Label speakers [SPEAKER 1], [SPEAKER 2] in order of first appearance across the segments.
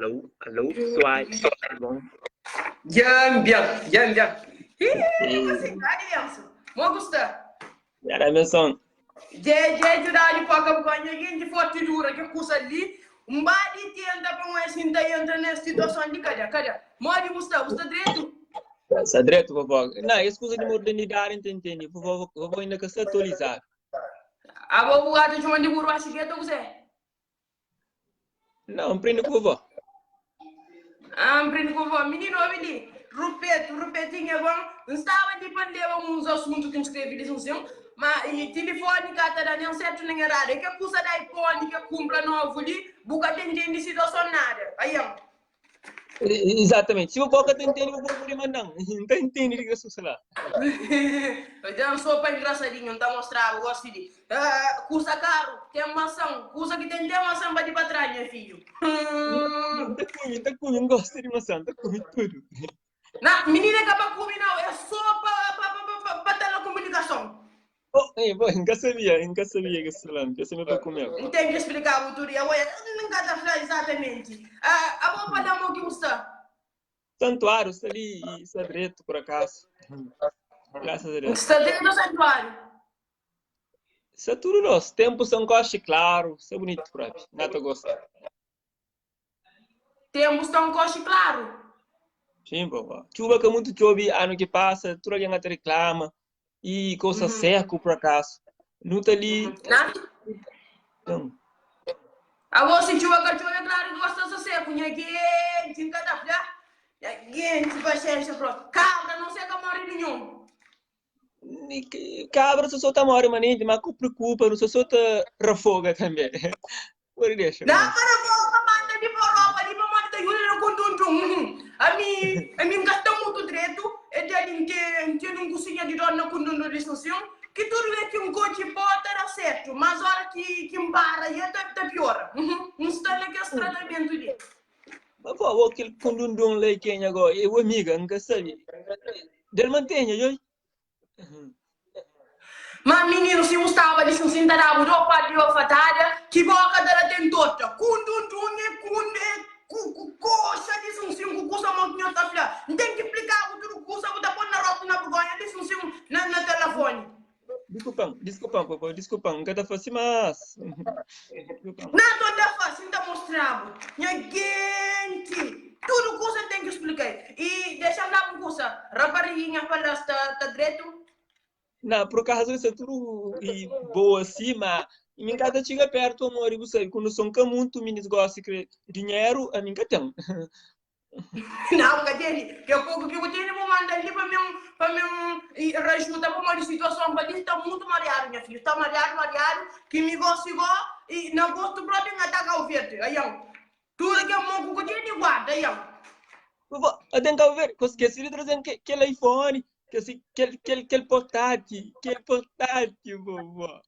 [SPEAKER 1] Alô, alô, pessoal, tudo bom?
[SPEAKER 2] Djan bian, djan bian. Ih, ka sidadi bensu. Mo ku sta?
[SPEAKER 1] Era benson.
[SPEAKER 2] Dje, dje djudadu poka bu nha genti forti dura ke kusa li. N ba di tenta pa N si N ta entra nes situason li. Kada, kada. Modi bu sta? Bu sta dretu?
[SPEAKER 1] Sta dretu, vovó. Não, es kusa di modernidadi N ta intende. Vovó, vovó inda ka sta atualizadu.
[SPEAKER 2] Abo bu ka ta txoma di buru baxu geto kuzê?
[SPEAKER 1] Não, N prende ku vovó.
[SPEAKER 2] Ah, N prende ku vovó. Mininu, obi li. Rupetu, rupetinhu é bon. N staba li pa N leba uns asuntu ki N skrebe li sinsin, ma i tilifoni ka ta da nen sertu nen eradu. É ke kusa di iPhone ke kunpra novu li, bu ka ta intende situason nada. Aian.
[SPEAKER 1] Exatamente. Si vovó ka ta intende, vovó pode manda-m. N ta intende di kes kusa la.
[SPEAKER 2] Dja N so pa engrasadinhu, N ta mostraba gosi di kusa karu, ten masan, kusa ki ten ten masan pa di pa tras, nha fidju.
[SPEAKER 1] N ta kume, N ta kume, N gosta di masan, N ta kume tudu.
[SPEAKER 2] Na, minina é ka pa kume nau, é so pa pa pa pa pa ta na kumunikason.
[SPEAKER 1] Oh, ei, bo, N ka sabia, N ka sabia kes fla, N pensa ma é pa kume.
[SPEAKER 2] N ten ki splika-bu tudu, abo é, N ka ta fla izatamenti. Abo pa la mo ki bu sta?
[SPEAKER 1] Santuáriu sta li i sta dretu, por akasu. Grasas a Deus.
[SPEAKER 2] Sta dretu santuáriu?
[SPEAKER 1] Sta tudu nos. Tempu sta nkoxi klaru, sta bunitu propi. N ata gosta.
[SPEAKER 2] Tempu sta nkoxi klaru.
[SPEAKER 1] Sim, vovó. Txuba ka mutu txobi anu ki pasa, tudu algen ata riklama i kosa seku por akasu. Nu ta li.
[SPEAKER 2] Na. Abo si txuba ka txobi, é klaru ki gosta sta seku. Nha genti, N ka ta fla. Nha genti, paxénxa propi. Kabra não seka mori ninhun.
[SPEAKER 1] Kabra so ta mori manenti, ma ka preokupa, nu so ta rafoga tanbe. Pode dexa.
[SPEAKER 2] Dá pa rafoga pa manda di pa Europa li pamodi ta juda na kundundun. Ami, ami N ka sta mutu dretu, e dia li N te, N tene un kusinha di dor na kundundun li sinsin, ki tudu bes ki N kotxi pó ta da sertu, mas ora ki, ki N para e ta, ta piora. N sta na kes tratamentu li.
[SPEAKER 1] Ma pô, ô kel kundundun la é kenha go? É bu amiga, N ka sabe. Del mantenha, djoi.
[SPEAKER 2] Ma mininu si bu staba li sin sin ta dabu do par di ofatada ki boka ta da ten tota kundundun e kund e ku ku koxa di sin sin ku kusa mo ki nho ta fla N ten ki plikabu tudu kusa bu ta pon na rostu na burgonha li sin sin na na telefoni.
[SPEAKER 1] Diskulpan, diskulpan papa, diskulpan, N ka ta fasi mas. Diskulpan.
[SPEAKER 2] Na to ta fasi N ta mostrabu nha genti tudu kusa N ten ki splikai i dexa-m dabu un kusa rapariguinha fala sta ta dretu.
[SPEAKER 1] Na, por kazu sta tudu i boa si, ma mi N ka ta txiga pertu amor i bu sabi ku noson ka muntu minis gosi kre dinheru ami N ka ten.
[SPEAKER 2] Nau, N ka tene. Ke poku ki bu tene, bu manda-l li pa mi, pa mi rajuda, pamodi situason pa li sta mutu mariadu, nha fidju. Sta mariadu, mariadu, ki mi gosi go, i na gostu propi N ata Kau Verdi. Aian, tudu ke moku ku tene, guarda, aian.
[SPEAKER 1] Vovó, ate N Kau Verdi, ko skesi di traze-m kel iPhone, kel, kel, kel portátil, kel portátil, vovó.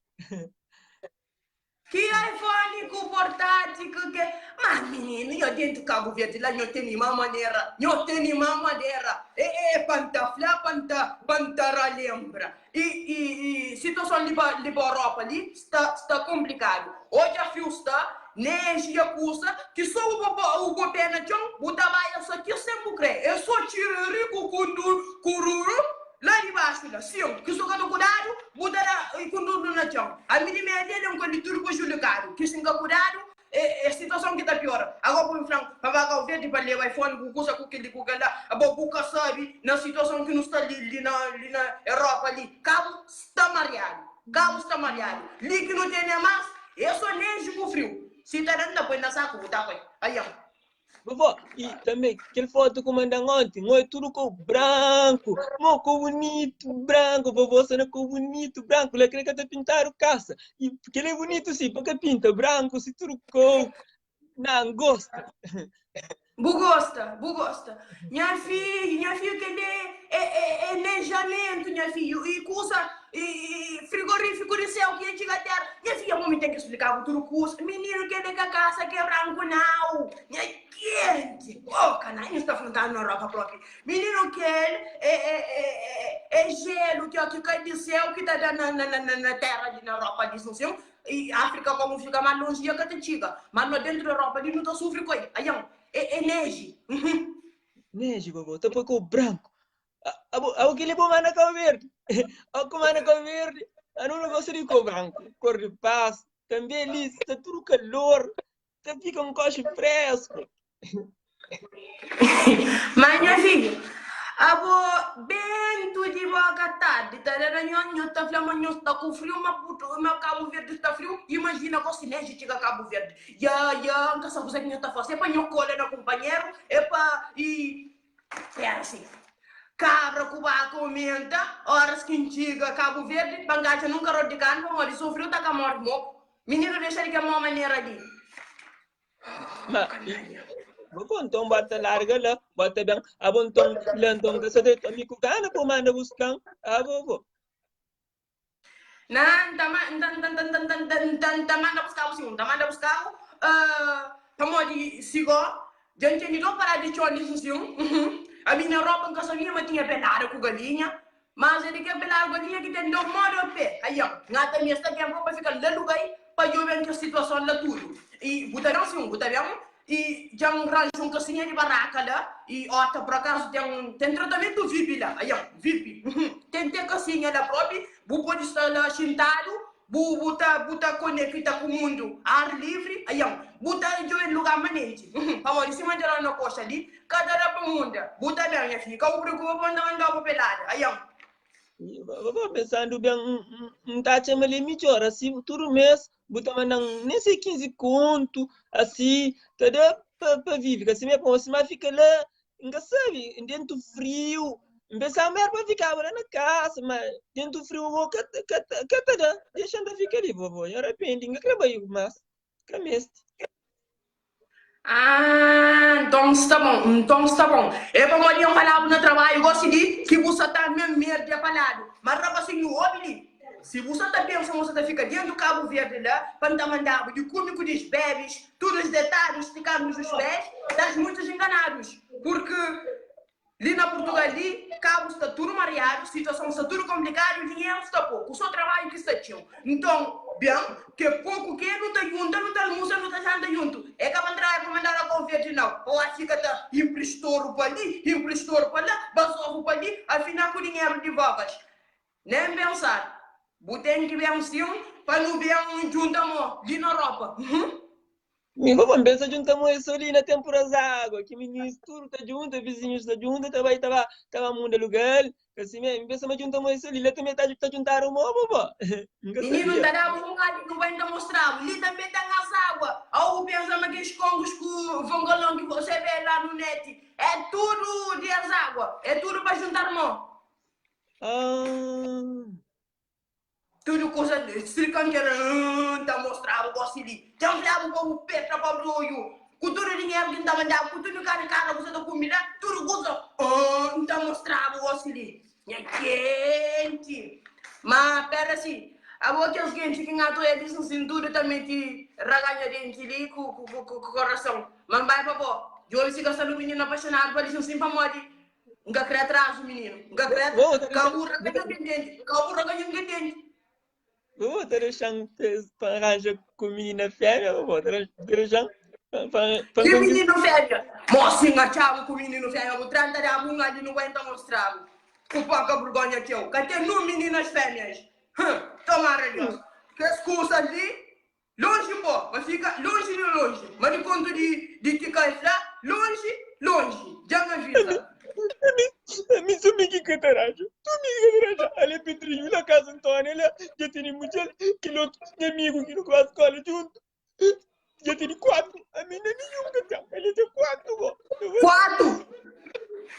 [SPEAKER 2] Ki iPhone ku portátil ku ke. Ma mininu nho dentu Cabo Verde la nho teni ma manera nho teni ma manera e e pa nta fla pa nta pa nta ralembra e e e situason li pa li pa Europa li sta sta komplikadu odja fiu sta neji dja kusa ki so bu po bu po pé na txon bu ta bai so ki sen bu kre e so txiriri ku kundu kururu La di baxu la, sin, ki su ka ta kudadu, bu ta da kundurdu na txon. Ami di medi el é un ka di tudu prejudikadu, ki sin ka kudadu, e situason ki ta piora. Agora bu flan pa ba Kau Verdi pa leba iPhone ku kusa ku kili ku kela, abo bu ka sabi na situason ki nu sta li li na li na Europa li. Kabu sta mariadu, kabu sta mariadu. Li ki nu tene mas e so neji ku friu. Si ta da N ta poi na saku bu ta poi. Aian.
[SPEAKER 1] Vovó, i tanbe kel fotu ku mandan onti, N oi tudu kou branku, mo kou bunitu branku, vovó sta na kou bunitu branku, la kre ka ta pintadu kasa, i kel é bunitu si, pa ka pinta branku si tudu kou, na N gosta.
[SPEAKER 2] Bu gosta, bu gosta. Nha fidju, nha fidju kel-li é, é, é nejamentu, nha fidju, i kusa, i, i frigorifiku di séu ki dja txiga téra. Nha fidju, amo mi ten ki splika-bu tudu kusa. Mininu, kel-li ka kasa ki é branku nau. Nha genti, oh kana, nhos ta frontadu na Europa propi. Mininu, kel é, é, é, é, é jelu ki, ki kai di séu ki ta da na, na, na, na téra li na Europa li, sinsin. I Afrika komu fika más lonji dja ka ta txiga. Má no dentu di Europa li nu ta sufri ku el. Aian. É, é neji. Uhum.
[SPEAKER 1] Neji, vovó, ta poi cor branco. Abo, abo que lhe bom na Cabo Verde. Abo como na Cabo Verde, a não gosta de cor branco, cor de paz. Também ali está tudo calor, tá fica um coche fresco.
[SPEAKER 2] Mas, nha filho, abo bento de boca tarde, tá dando nho, nho tá falando, nho está com frio, mas puto, mas Cabo Verde está frio. Imagina com se nege chega Cabo Verde. Ya, ya, nunca sabe o que nho tá fazendo. É pa nho cola na companheiro, é pa e era assim. Cabra ku vaca aumenta, horas que chega Cabo Verde, bangacha nunca rode de carne, pa morrer, sofreu, tá com morte moco. Menino deixa de que é uma maneira ali.
[SPEAKER 1] Mas, vovó, então bota larga lá, bota bem. Abo então, lá então, que você tem amigo cana, pô, manda buscar. Ah, vovó.
[SPEAKER 2] Não, tá tá manda buscar sim, tá manda buscar. Ah, tá modi sigo, gente ni do para de chão nisso sim. A minha roupa em casa minha, mas tinha pelada com galinha. Mas ele quer pelada com galinha que tem dois modos pé. Aí, ó, ngata minha está que a roupa fica lá lugar para eu ver a situação lá tudo. E botar assim, botar bem e já um rancho um casinha de barraca lá e ó, tá por acaso tem tem tratamento VIP lá. Aí, ó, VIP. Tem tem casinha lá próprio, bu pode estar lá sentado, bu buta buta conecta com o mundo, ar livre, aí, ó, buta em lugar manente. Pamor, em cima de lá na costa ali, cada lá para mundo, buta bem, minha filha, que o preocupa não andar pelada. Aí, ó.
[SPEAKER 1] Vovó, pensando bem, um tá chama ali melhor, assim, todo mês, botar mandando nem sei 15 conto, assim, tá dá para viver, assim, mesmo, assim, mas fica lá, nunca sabe, dentro frio, pensar mesmo para ficar lá na casa, mas dentro frio, vou, que que tá dá, deixa de ficar ali, vovó, de repente, nunca trabalho, mas, que mesmo.
[SPEAKER 2] Ah, então está bom, então está bom. Eu vou ali falar no trabalho, gosto de que você está mesmo merda falado. Mas rapazinho, ouve Se você está pensando, você tá fica dentro do Cabo Verde lá, para não mandar de come com os bebes, todos os detalhes ficando nos pés, estás muito enganados. Porque ali na Portugal, ali, Cabo está tudo mareado, situação está tudo complicada, o dinheiro está pouco, o seu trabalho que está tio. Então, bem, que pouco que não está junto, não está almoço, não está janta junto. É que a entrar para mandar a converte não. Ou acho que está emprestou para ali, emprestou para lá, basou para ali, afinal com o dinheiro de vovas. Nem pensar. Botem que bem sim, para não bem um junto amor, ali na Europa. Uhum.
[SPEAKER 1] Mi vovó pensa juntamos isso ali na temporada água, que ministro tudo tá junto, vizinhos tá junto, tava tava tava mundo lugar, assim mesmo, pensa mas juntamos isso ali, lá também tá tá juntaram uma vovó.
[SPEAKER 2] Nunca Menino, tá dando um ali não vai ainda mostrar. Ali também tá nas água. Ou pensa mas aqueles congos com vongalão que você vê lá no net. É tudo de água. É tudo para juntar mão.
[SPEAKER 1] Ah,
[SPEAKER 2] Tudo coisa de se que era tá mostrava o gosto ali. Já falava com o Petra para o olho. Com tudo dinheiro que tá mandando, com tudo cara cara você tá comida, tudo coisa. Ah, tá mostrava o gosto ali. Minha quente. Mas pera assim, a boa que os quentes que ngato eles assim tudo também te raganha dente ali com com com com coração. Mas vai papó. Eu se gasta no menino apaixonado para eles assim para morrer. Nunca cria atrás o menino. Nunca cria. Cabura ganha dente. Cabura ganha dente.
[SPEAKER 1] Vovó, tá deixando para arranjar com menina fêmea, vovó, tá deixando
[SPEAKER 2] para Que menino fêmea? Mocinha, tchau com menino fêmea. Vou tratar de algum ali não vai então mostrar. Com pouca vergonha que eu. Cadê no meninas fêmeas? Tomara Deus. Que excusa ali, longe pô, mas fica longe de longe. Mas de conto de de que cai lá, longe, longe. Já me avisa.
[SPEAKER 1] A mim sou que catarajo. Tu me catarajo. Ali Pedrinho na casa Antônia, lá já tem mulher, que outro amigo que no quase escola junto. Já tem quatro. A mim não é nenhum que tem. Ele tem quatro, pô.
[SPEAKER 2] Quatro?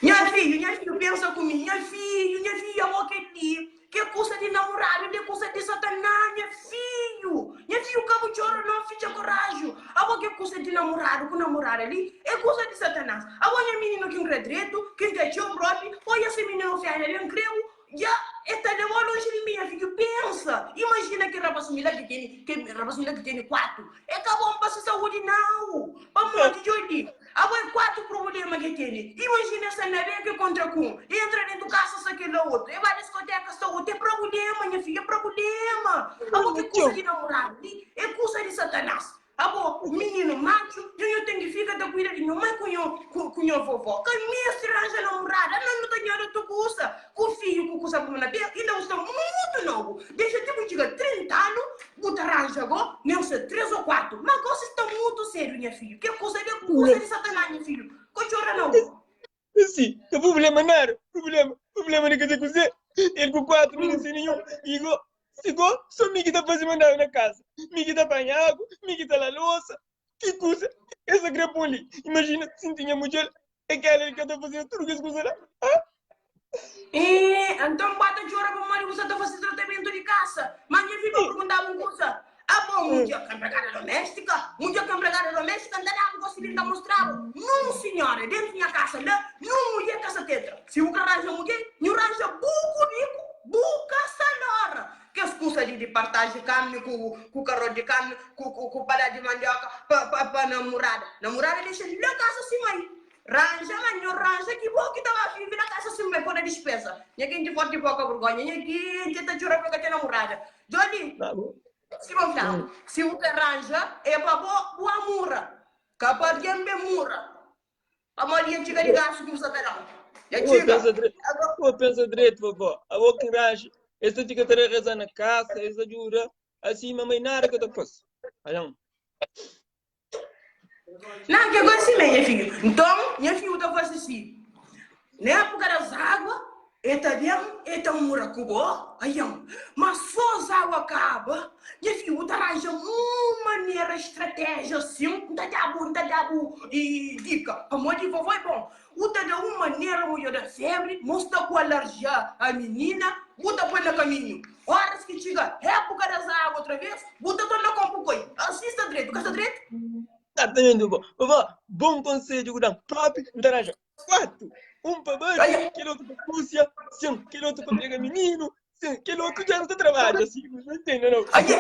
[SPEAKER 2] Minha filha, minha filha, pensa comigo. Minha filho, minha filha, amor que ali. Que custa de namorado, que custa de satanás, minha filho. Minha filho, o cabo chora, não fica coragem. A que custa de namorado com namorado ali, é custa de satanás. A minha menino que um direito, que tem o próprio, olha esse menino filho, ele creu, já está de longe de mim, filho, pensa. Imagina que rapaz que tem, que rapaz que tem quatro. É acabou para saúde não. Vamos de olho. Agora quatro problemas que tem. Imagina essa nave contra com. Entra dentro do casa, só aquele outro. E vai na discoteca, só outro. É problema, minha filha, é problema. Agora que custa de namorado, é custa de satanás. bo mininu matxu, nho nho ten ki fika ta kuida di nho mai ku nho ku nho vovó. Ka meste ranja namorada, anos no ta nhora tu kusa ku fiju ku kusa bu na pé, inda bu sta mutu nobu. Dexa ti bu txiga 30 anu bu ta ranja go, nen se 3 o 4. Ma gosi sta mutu sedu nha fiju. Ke kusa de kusa di sataná nha fiju. Ka txora nau.
[SPEAKER 1] Si, ka problema nada, problema, problema di kaze kuze, el ku 4 mi sen ninhun, i go, si go, so mi ki ta faze mandadu na kasa, mi ki ta panha agu, mi ki ta la losa, ki kuza es ta kre pon li? Imajina si N tinha mudjer, é kela li ka ta fazeba tudu kes kuza la, ah?
[SPEAKER 2] E, anton bo ta txora pamodi bu sa ta fase tratamentu di kasa. Ma nha fidju pa perguntaba un kuza, Abo mudjer ka npregada doméstika? Mudjer ka npregada doméstika, N ta dabu gosi di N ta mostrabu. Nun sinhora dentu nha kasa la, nun mudjer ka sa ta entra. Si bu ka ranja mudjer, nhu ranja bu kubiku, bu kasadora. Kes kusa di di partaji karni ku ku karot di karni ku ku ku padás di mandioka pa pa pa namurada. Namurada dexa la kasa si mai. Ranja ma nho ranja ki bo ki ta ba vive na kasa si mai pô na dispesa. Nha kenti forti poka burgonha, nha kenti ta txora pa ka ten namurada. Djoli, si bo fla, si bu ka ranja é pa bo bu amura, ka pa algen ben mura. Pamodi dja txiga di gastu ki bu sta ta da-m. Dja
[SPEAKER 1] Bo
[SPEAKER 2] txiga.
[SPEAKER 1] pensa dretu, bo pensa dretu, vovó. Abo ki ranja, es ta fika ta reza na kasa, es ta djuda. Asi mamai nada ka ta fase. Alhan.
[SPEAKER 2] Nan, ke gosi simé, nha fidju. Nton, nha fidju ta fase si, Na épuka das água, e ta ben, e ta mura ku bo, aian. Ma so as água kaba, nha fidju, bu ta ranja un manera, stratéjia sin, N ta da-bu, N ta da-bu dika, pamodi vovó é bon. Bu ta da un manera, mudjer da febri, mo sta ku alerjia a minina, bu ta poi na kaminhu. Óras ki txiga épuka das água otra vez, bu ta torna konpo koi. Asi sta dretu, ka sta dretu?
[SPEAKER 1] Exatamente, vovó. Vovó, bon konsedju ku dan. Propi, N ta ranja 4. Un pa bati, kel otu pa kusia, sin, kel otu pa pega mininu, sin, kel otu dja N ta trabadja, si, bu ntende nau?
[SPEAKER 2] Aia,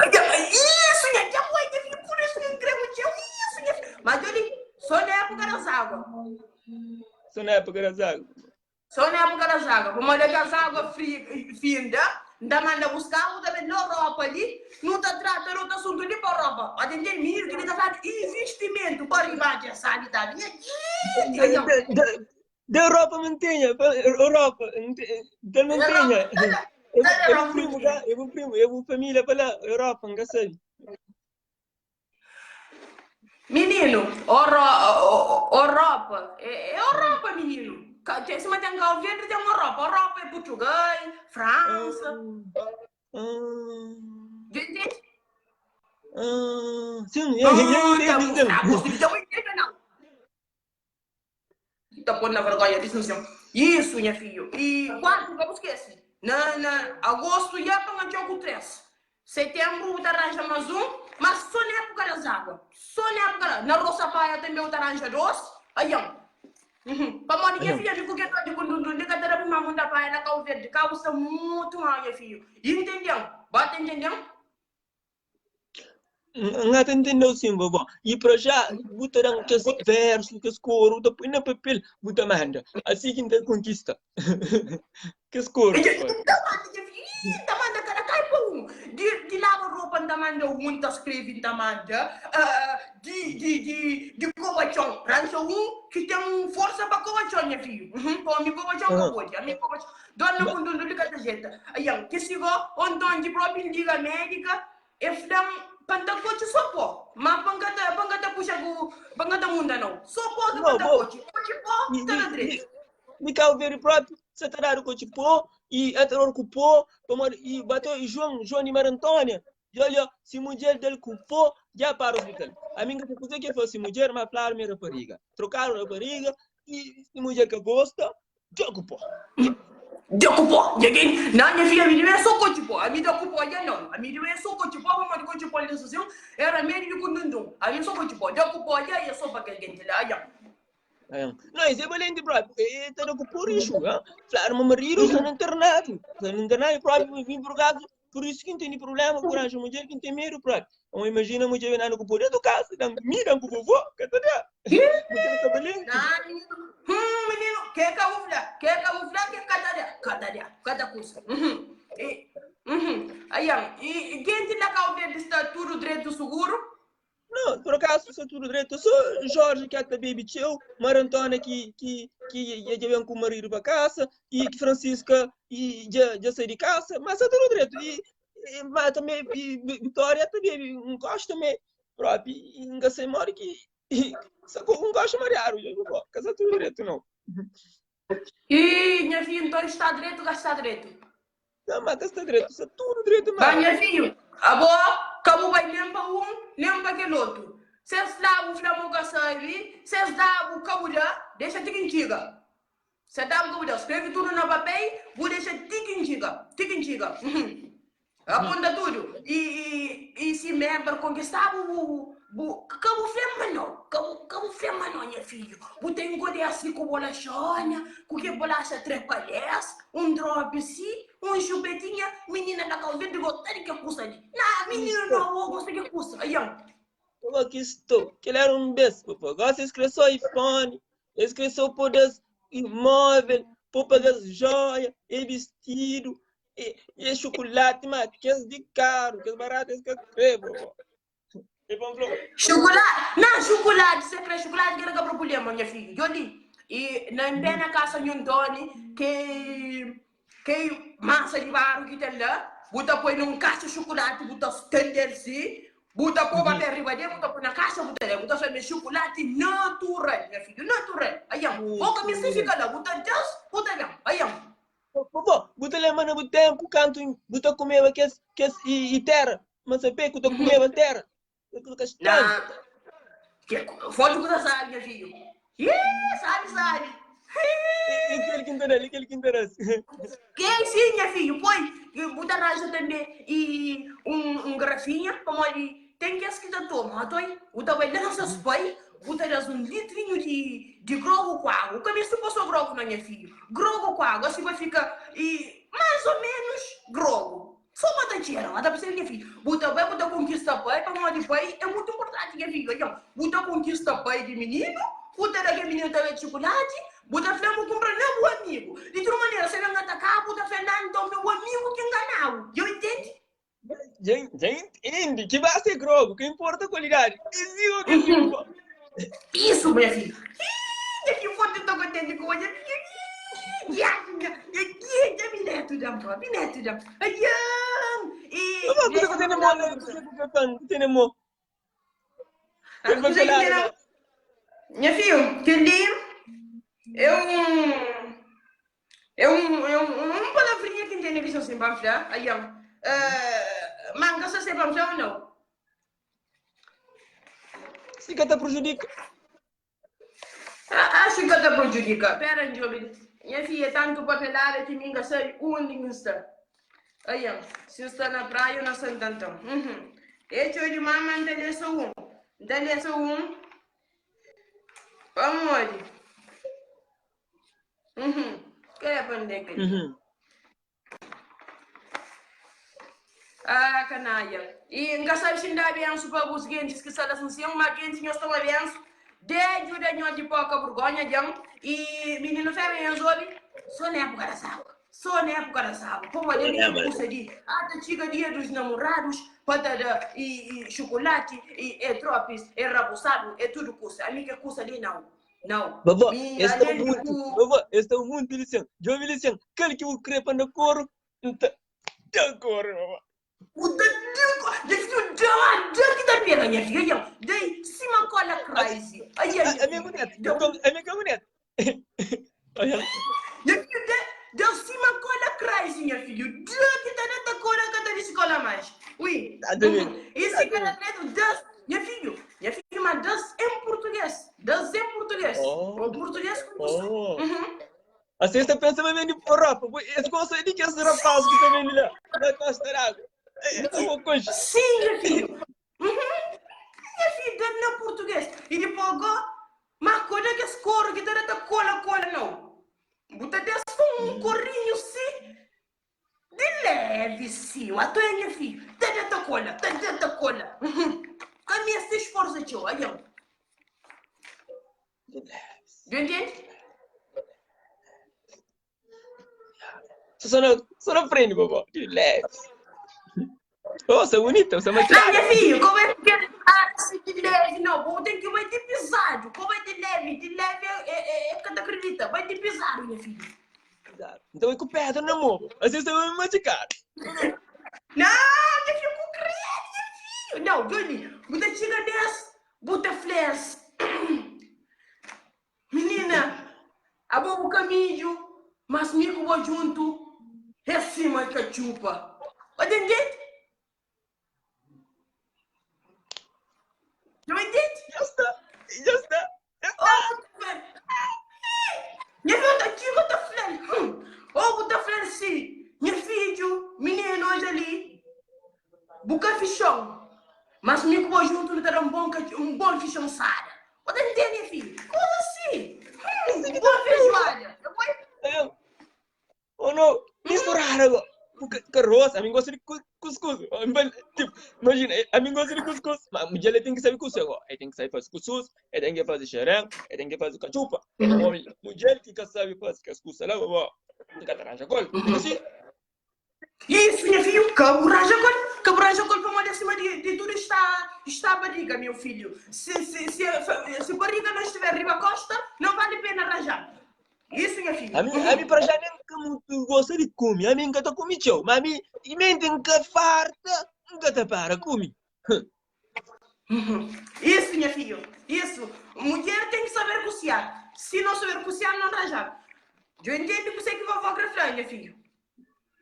[SPEAKER 2] aia, isu nha, dja boi, nha fidju, pur isu N kre ku txeu, isu nha fidju. Ma dja li, so na épuka das água.
[SPEAKER 1] So na épuka das água.
[SPEAKER 2] So na épuka das água, pamodi é kes água fri, finda, N ta manda buska, bu ta ben na Europa li, nu ta trata di otu asuntu li pa Europa. Ba ten kel mininu ki li ta fladu investimentu pa riba dja sabi ta binha, ih,
[SPEAKER 1] Da, da, da Europa mantenha, Europa, da mantenha. É bu primo, tá? É bu primo, é bu família pa lá, Europa, N ka sabe.
[SPEAKER 2] Mininu, Europa, é Europa, mininu. Sima ten Cabo Verde, ten Europa. Europa é Portugal, França. Dja entende?
[SPEAKER 1] Sim, eu entendo.
[SPEAKER 2] Ta pô na vergonha di Asunción. Isso, nha fidju. E kuartu, ka bu skese. Na, na agostu ja pa nganxau ku 3. Setembru bu ta ranja mas un, mas so na époka das água. So na époka da, na Rosa Paia tanbe bu ta ranja 2. Aian. Uhum. Pamodi nha fidju, ami ku kel dor di kundundun li ka ta da bu ma munda paia na Kau Verdi. Kau sta mutu mau, nha fidju. I ntenden? Bo ta ntenden?
[SPEAKER 1] N ka ta ntendeu sin, vovó. I pra já, bu ta da-m kes versu, kes koru, bu ta poi na papel, bu ta manda. Asi ki N ta konkista kes koru.
[SPEAKER 2] N ta manda, nha fidju. Ih, N ta manda kada kai pa un. Di, di laba ropa N ta manda un, N ta skrebe N ta manda. Di, di, di, di koba txon, ranja un ki ten forsa pa koba txon, nha fidju. Uhum, pa omi koba txon ka pode. Ami koba txon. Dor na kundundu li ka ta jeta. Aian, ki si go, onton di propi N liga médika, E fla-m pa N ta kotxi so pó, má pa N ka ta, pa N ka ta puxa ku, pa N ka ta munda nau. So pó ki pa
[SPEAKER 1] No,
[SPEAKER 2] N ta
[SPEAKER 1] bo,
[SPEAKER 2] kotxi. Kotxi pó
[SPEAKER 1] mi,
[SPEAKER 2] sta
[SPEAKER 1] mi,
[SPEAKER 2] na
[SPEAKER 1] mi,
[SPEAKER 2] dretu.
[SPEAKER 1] mi Cabo Verde própi sa ta dadu kotxi pó i atror ku pó, pamodi i bato i João, João di Maria Antónia, i olha, si mudjer del ku pó, dja para hospital. Ami N ka sa kuzê ki el fla si mudjer, má fladu mi é rapariga. Trokadu rapariga i si mudjer ka gosta, Dja ku pó.
[SPEAKER 2] Dja ku pó. Dja gen. Na nha fia, ami di é so kotxi pó. Ami da ku pó dja não. Ami di é so kotxi pó, pamodi kotxi pó li sozinhu é ramédi di kundundun. Ami é so kotxi pó. Da ku pó dja é so pa kel genti la. Dja.
[SPEAKER 1] Não, esse é valente próprio. E ta da ku pó rixu, ha? Flaram ma marido sta na internato. Sta na internato próprio, vim por causa. Por isso que não tem problema com arranjo mulher, que não tem medo próprio. Então, imagina a mulher andando com o poder do casa, dan mi dan com o vovô, que tá dá. Mulher tá valente.
[SPEAKER 2] Não, menino. Menino, que camufla? Que camufla que cada dia, cada dia, cada coisa. Uhum. E, uhum. Aí, e, gente lá Cabo Verde está tudo direito seguro?
[SPEAKER 1] Não, por acaso sta tudo direito. Só Jorge que ta bebe txeu, Maria Antônia que que que já vem com o marido para casa e que Francisca e já já sai de casa, mas está tudo direito. E, e mas também e Vitória também um gosto também próprio e nunca sei mora que e, só que um gosto mariado, já vou, casa tudo direito não.
[SPEAKER 2] E nha filho, então está direito, gasta direito.
[SPEAKER 1] Não, mas está direito, está tudo direito,
[SPEAKER 2] Ba,
[SPEAKER 1] mano.
[SPEAKER 2] nha filho, abo, ka bu bai nem pa um, nem pa kel outro. Ses fla-bu, fla ma bu ka sabe, ses da-bu, ka bu da, dexa ti ki N txiga. Se da-bu, ka bu da. Skrebe tudu na papel, bu dexa ti ki N txiga, ti ki N txiga. Aponta tudu. I, i, i si member konkista-bu, bu, bu, ka bu fla ma nau, ka bu, ka bu fla ma nau, nha fidju. Bu ta inkodese ku bolaxonha, ku ke bolaxa trepalés, un drop si, un xupetinha, minina na kau verde gosta di ke kusa li. Na, minina
[SPEAKER 1] Estou.
[SPEAKER 2] na bo gosta di ke kusa. Aian.
[SPEAKER 1] Como que estou? Que ele era um besta, pô. Agora eles cresceu iPhone, eles cresceu por das imóvel, por pagar joia, e vestido, e, e chocolate, mas que é de caro, que é barato, eles que crê, pô. E bom, falou,
[SPEAKER 2] Chocolate, não, chocolate, você crê chocolate que era problema, minha filha. Eu li. E na pé na casa de Antônio, que que massa de barro que tem lá, bota põe num caixa de chocolate, bota estender assim, bota pôr papel riba dele, bota põe na caixa, bota lá, bota fazer chocolate natural, minha filha, natural. Aí, boca me se fica lá, bota Deus, bota lá, aí.
[SPEAKER 1] Pô, bota lembra no tempo, canto, bota comer que que e, e terra, mas sabe que bota comer terra, que castanho.
[SPEAKER 2] Na, que foge que você sabe, minha filha. Ih, sabe, sabe.
[SPEAKER 1] E aquele que interessa, aquele que interessa.
[SPEAKER 2] Que sim, minha filha, põe, bota raja também e um, um garrafinha, como ali, tem que que já toma, atoi, o também lança pai, bota um litrinho de, de grogo com água, o caminho se passou grogo na minha filha, grogo com água, assim vai ficar, e mais ou menos grogo. Só uma tancheira, mas tá pensando, minha filha, bota bem, bota conquista pai, para de pai, é muito importante, minha filha, então, bota conquista pai de menino, bota daquele menino também de chocolate, bota fé, vou comprar meu amigo. De toda maneira, você não atacar, bota fé, não, então meu amigo que enganava. Eu entendo?
[SPEAKER 1] Gente, entende que vai ser grogo, que importa a qualidade. Isso que eu
[SPEAKER 2] Isso, minha filha. Ih, que fonte eu tô contente com hoje. E.
[SPEAKER 1] Não, você tem mo, você tem mo.
[SPEAKER 2] Minha filha, que é um. É um, é um, uma palavrinha que entende que são sempre falar. Aí, uh, manga, você sempre falar ou não?
[SPEAKER 1] Se que te prejudica.
[SPEAKER 2] Acho que te prejudica. Pera, Jobi. Minha filha, tanto papelada que minha sei onde está. Aí, se está na praia ou na Santo Antão. Uhum. Hecho de mama, entende só um. Entende só um. Vamos olhar. Uhum. Que é para
[SPEAKER 1] Uhum.
[SPEAKER 2] Ah, canalha. E nunca sabe se dá benção para os gente que são assim, uma gente nós estamos benção. De ajuda nós de pouca vergonha, jam. E menino fêmea resolve só na época da sábado. Só na época da sábado. Como ali menino custa de até chega dia dos namorados, patata e, e chocolate, e, e tropes, e rabuçado, é tudo custa. A minha custa ali não. Não.
[SPEAKER 1] Vovó,
[SPEAKER 2] E
[SPEAKER 1] esse é
[SPEAKER 2] além
[SPEAKER 1] muito,
[SPEAKER 2] do
[SPEAKER 1] vovó, esse é muito lição. Eu me lição, aquele que eu crepa no couro, então, deu couro, vovó.
[SPEAKER 2] O da da da que da pena minha filha, dei cima cola crazy. Ai ai.
[SPEAKER 1] A minha boneta, a minha boneta. Olha,
[SPEAKER 2] Minha filha, deu cima cola crazy, minha filha. Da que tá da cola que tá de escola mais. Ui.
[SPEAKER 1] Tá doido.
[SPEAKER 2] Esse cara preto, das, minha filha, minha filha, mas das em português. Das em português.
[SPEAKER 1] Oh.
[SPEAKER 2] O português com
[SPEAKER 1] Oh.
[SPEAKER 2] Uhum.
[SPEAKER 1] A sexta pensa também de Europa. Esse gosta de que esse rapaz que também lá na Costa d'Água. É uma coisa.
[SPEAKER 2] Sim, minha filha. Uhum. Minha filha, na português. E depois, mas quando é que esse coro que tá da cola, cola, não. Bota desse um corrinho, sim. De leve, sim. O ator é minha filha. Tá da cola, tá da cola. Uhum. A minha se esforça, tio. Aí, ó. Entende?
[SPEAKER 1] Só não, só não aprende, vovó. De leve. Oh, sa bonita, sa
[SPEAKER 2] Não,
[SPEAKER 1] maquiada.
[SPEAKER 2] meu filho, como é que ah, se de leve, não, bom, tem que vai de pisado. Como é de leve? De leve é, é, é, é que te acredita, vai de pisado, meu filho.
[SPEAKER 1] Então é com pedra na mão. Assim você vai me machucar.
[SPEAKER 2] Não, meu filho, com credo, meu filho. Não, Johnny, bota chega desse, bota flash. Menina, abo bu caminho, mas mi ku bo junto, é cima que a chupa. Entende? Não entende?
[SPEAKER 1] Já está, já está. Já está.
[SPEAKER 2] Oh, minha filha tá aqui, eu tô falando. Oh, tá falando assim. Meu filho, menino, hoje ali. Buca fichão. Mas me que vou junto, não terá um bom, um bom fichão sada. Você entende, filho? Coisa assim. Boa feijoada.
[SPEAKER 1] Eu, oh não, misturado agora. Carroça, a mim gosta de cuscuz. Tipo, imagina, a mim gosta de cuscuz. Mas mulher tem que saber cuscuz agora. Ele tem que saber fazer cuscuz, ele tem que fazer xerém, ele tem que fazer cachupa. Mulher que sabe fazer cuscuz, ela vai tem que arranjar gol. Assim?
[SPEAKER 2] Isso, minha filho, cabo raja gol, cabo raja gol para uma acima de, de tudo está, está a barriga, meu filho. Se, se, se, se a barriga não estiver riba costa, não vale a pena rajar. Isso, minha filha.
[SPEAKER 1] A mim, a mim para já nem que muito gosta de comer. A mim nunca tá comi tchau. Mas a mim, e mente nunca farta, nunca tá para comer.
[SPEAKER 2] Isso, minha filha. Isso. Mulher tem que saber cozinhar. Se não saber cozinhar, não rajar. Eu entendo que você que vovó quer minha filha.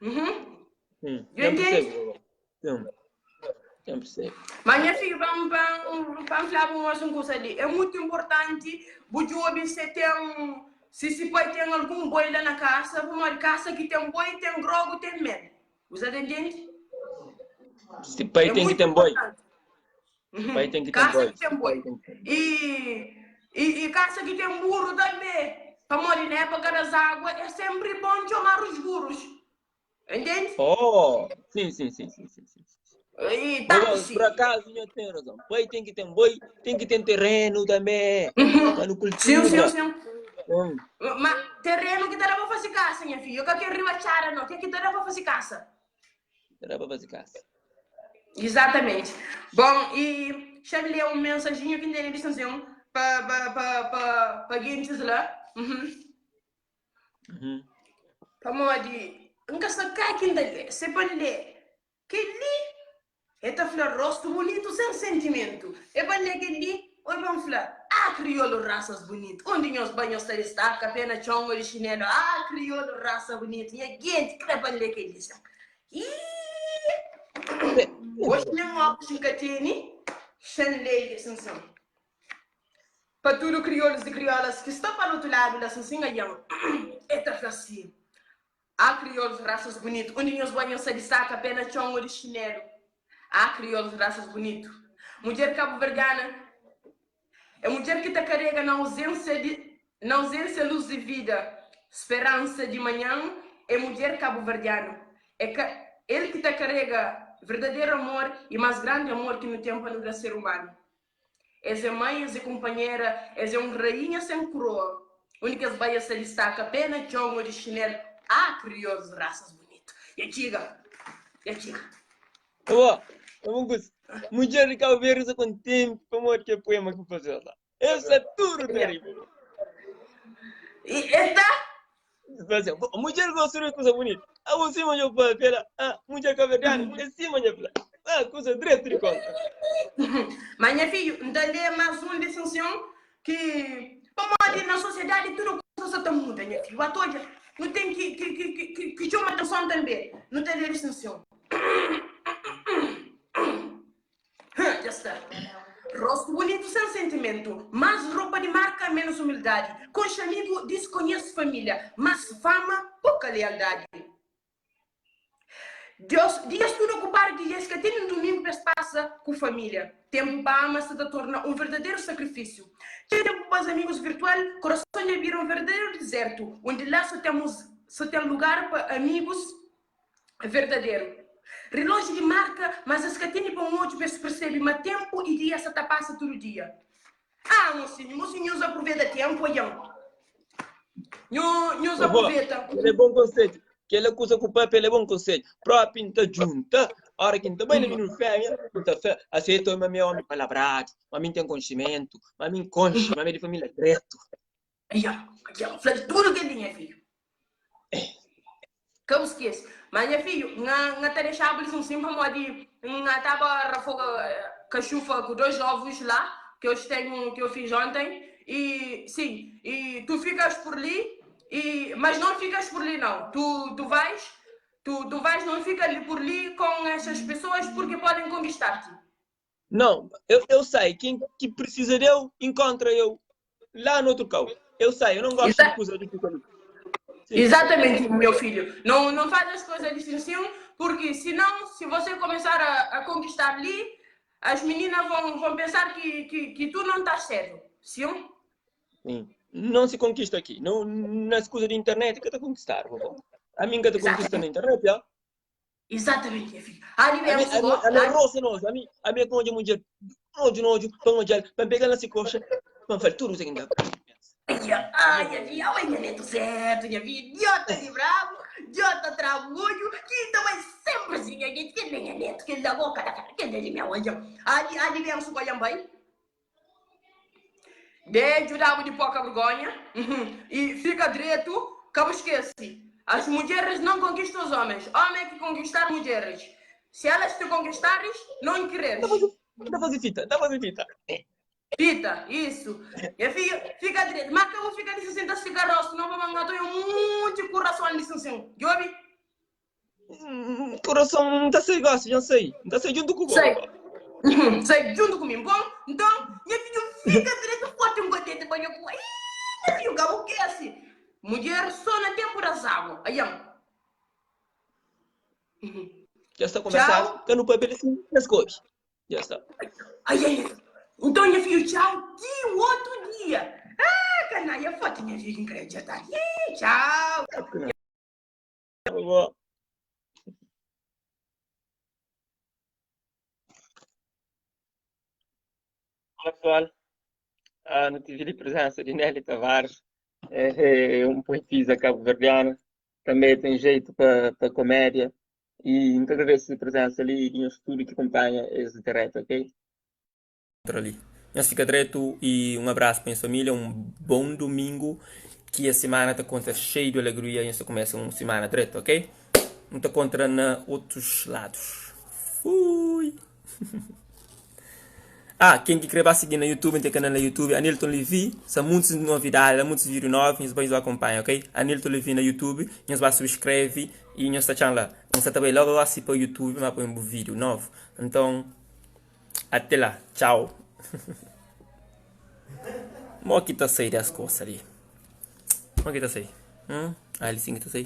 [SPEAKER 2] Uhum.
[SPEAKER 1] Eu entendo. Eu percebo.
[SPEAKER 2] Mas, minha filha, vamos, vamos, vamos falar uma coisa ali. É muito importante o jovem se tem um se se pai tem algum boi lá na casa, uma casa que tem boi, tem grogo, tem mel. Você entende?
[SPEAKER 1] Se pai é tem que ter boi. Uhum. Pai tem que ter
[SPEAKER 2] casa
[SPEAKER 1] boi.
[SPEAKER 2] Que tem boi. E, e, e casa que tem burro também. Para morrer na época das águas, é sempre bom chamar os burros. Entende?
[SPEAKER 1] Oh, sim, sim, sim, sim, sim. sim.
[SPEAKER 2] E táxi.
[SPEAKER 1] Por acaso, eu tenho razão. Boi tem que ter boi, tem que ter terreno também.
[SPEAKER 2] Uhum.
[SPEAKER 1] Para cultura.
[SPEAKER 2] Sim, sim, sim. Mas terreno que dá para fazer casa, minha filha. Eu quero ribachara, não. Tem que dar para fazer casa.
[SPEAKER 1] Dá para fazer casa.
[SPEAKER 2] Exatamente. Bom, e deixa eu ler um mensaginho que tem ali, para para para para gente lá. Uhum.
[SPEAKER 1] Uhum.
[SPEAKER 2] Pamodi, nunca se cai quem dá Se pode ler. Que li é tá falar rosto bonito sem sentimento. É para ler que li, oi vamos falar. Ah, crioulo raças bonito. Onde nós banhos está destaca, pena chongo de chinelo. Ah, crioulo raça bonito. E a gente que para ler que li. E hoje não óculos que tem, sem lei de sanção. Para tudo crioulos e crioulas que estão para o outro lado da sanção, é tá assim. Há crioulos raças bonito, onde nós banhos se destaca apenas chongo de chinelo. Há crioulos raças bonito. Mulher cabo-verdiana é mulher que te carrega na ausência de na ausência luz de vida, esperança de manhã, é mulher cabo-verdiana. É que, ele que te carrega verdadeiro amor e mais grande amor que no tempo no ser humano. És é mãe, és é companheira, és é um rainha sem coroa. Únicas baias se destaca apenas chongo de chinelo. Ah, crioulos raças bonito. E diga, e diga.
[SPEAKER 1] Ó, vamos Mulher de Cabo Verde com tempo, como que é poema que fazer lá. Isso é tudo terrível.
[SPEAKER 2] E está?
[SPEAKER 1] Mulher gosta de coisa bonita. Ah, você manja pela, ah, mulher cabo-verdiana, é sim manja pela. Ah, coisa direita de conta.
[SPEAKER 2] Mas, minha filho, então é mais um licencião que, como na sociedade, tudo coisa está muda, minha filho. A toda, não tem que, que, que, que, que chama atenção também. Não tem licencião. Já está. Rosto bonito sem sentimento, mais roupa de marca, menos humildade. Com amigo, desconhece família, mas fama, pouca lealdade. Deus, dias tudo ocupado, dias que tem um domingo que passa com família. Tempo para ama se torna um verdadeiro sacrifício. Tempo para os amigos virtual, coração já vira um verdadeiro deserto, onde lá só temos só tem lugar para amigos verdadeiro. Relógio de marca, mas as que tem para um outro se percebe, mas tempo e dia se passa todo dia. Ah, mocinho, mocinho, aproveita tempo, olha. Nós aproveita.
[SPEAKER 1] Ele é bom conselho. Que ele acusa com o papo, ele é bom conselho. Próprio tá junta. Ora ki N ta bai na mininu fémia, N ta fla, Aseita ma mi é ómi palabradu, ma mi N ten konximentu, ma mi N konxe, ma mi é di família dretu.
[SPEAKER 2] Ia, ia, fla tudu kel li, nha fidju. Ka bu skese. Ma nha fidju, N N ta dexaba li sin pamodi N taba rafoga kaxufa ku dois ovus la que eu tenho, que eu fiz ontem e sim, e tu ficas por li e mas não ficas por li não, tu tu vais Tu, tu vais não fica ali por li com essas pessoas porque podem conquistar-te.
[SPEAKER 1] Não, eu, eu sei, quem que precisa de eu, encontra eu lá no outro cão. Eu sei, eu não gosto de coisa de ficar ali.
[SPEAKER 2] Sim. Exatamente, meu filho. Não, não faz as coisas de sim, porque senão, se você começar a, a conquistar ali, as meninas vão, vão pensar que, que, que tu não estás sério. Sim?
[SPEAKER 1] Sim. Não se conquista aqui. Não, nas coisas de internet que tá conquistar, vovó. A mim que tá conquista na internet, já.
[SPEAKER 2] Exatamente, minha filha. Ali
[SPEAKER 1] A mim,
[SPEAKER 2] mesmo,
[SPEAKER 1] a mim, a mim roça nós, a mim, a mim com a mulher, nojo, nojo, para mulher, para pegar na coxa, para fazer tudo isso aqui.
[SPEAKER 2] Ai, ai, minha, ai, minha neto certo, minha filha, idiota de bravo, idiota trabalho, que então é sempre assim, que que minha neto, que da boca da cara, que dele minha olha. Ali, ali mesmo, olha bem. De djuda-bu di poka vergonha e fika dretu, ka bu skese, as mudjeres não conquistam os homens, homem é que conquistar mudjeres, se elas te conquistares, não quereres.
[SPEAKER 1] Nta faze fita, nta faze fita.
[SPEAKER 2] Fita, isso. Nha fidju, fika dretu, ma ka bu fika di sinsin ta stika rostu, não pa manga ta oia munti kurason di sinsin, djobi.
[SPEAKER 1] Kurason nta sai gosi, dja sai, nta sai djuntu ku bo.
[SPEAKER 2] Sai, sai djuntu ku mi. Bon, nton, nha fidju fika dretu forti un kontenti pa nha ku. Ih, nha fidju, ka bu kesi. Mudjer so na tempu das agu. Aian.
[SPEAKER 1] Dja sta komesadu,
[SPEAKER 2] Tchau.
[SPEAKER 1] ka nu papia li sin, nhas kobi. Dja sta.
[SPEAKER 2] Ai, ai, ai. Nton, nha fidju, tchau ti otu dia. Ah, kanaia, forti nha fidju, N kre dja ta. Ih, tchau.
[SPEAKER 1] Vovó. Olá pessoal, ah, nu tive li presença de Nelly Tavares, é, é um poetisa cabo-verdiana, também tem jeito para comédia e N ta agradece a presença ali e nhos tudo que acompanha esse direto, ok? Ali. Nhos fika dretu y un abrasu pa nhos familia, un bon domingu, ki es simana ta konta xeiu di alegria, nhos ta kumesa un simana dretu, ok? Nu ta kontra na otus ladus. Fui! Ah, ken ki kre ba sigi na YouTube, N ten kanal na YouTube, Anilton Levy, sa muntis novidadi la, muntis vídiu novu, nhos ba nhos ba akonpanha, ok? Anilton Levy na YouTube, nhos ba subskreve y nhos ta txan la. N sa ta bai logu gosi pa YouTube ma poi un vídiu novu. Nton. Até la, tchau. Mo ki ta sai des kosa li? Mo ki ta sai? Hum? Ali sin ki ta sai.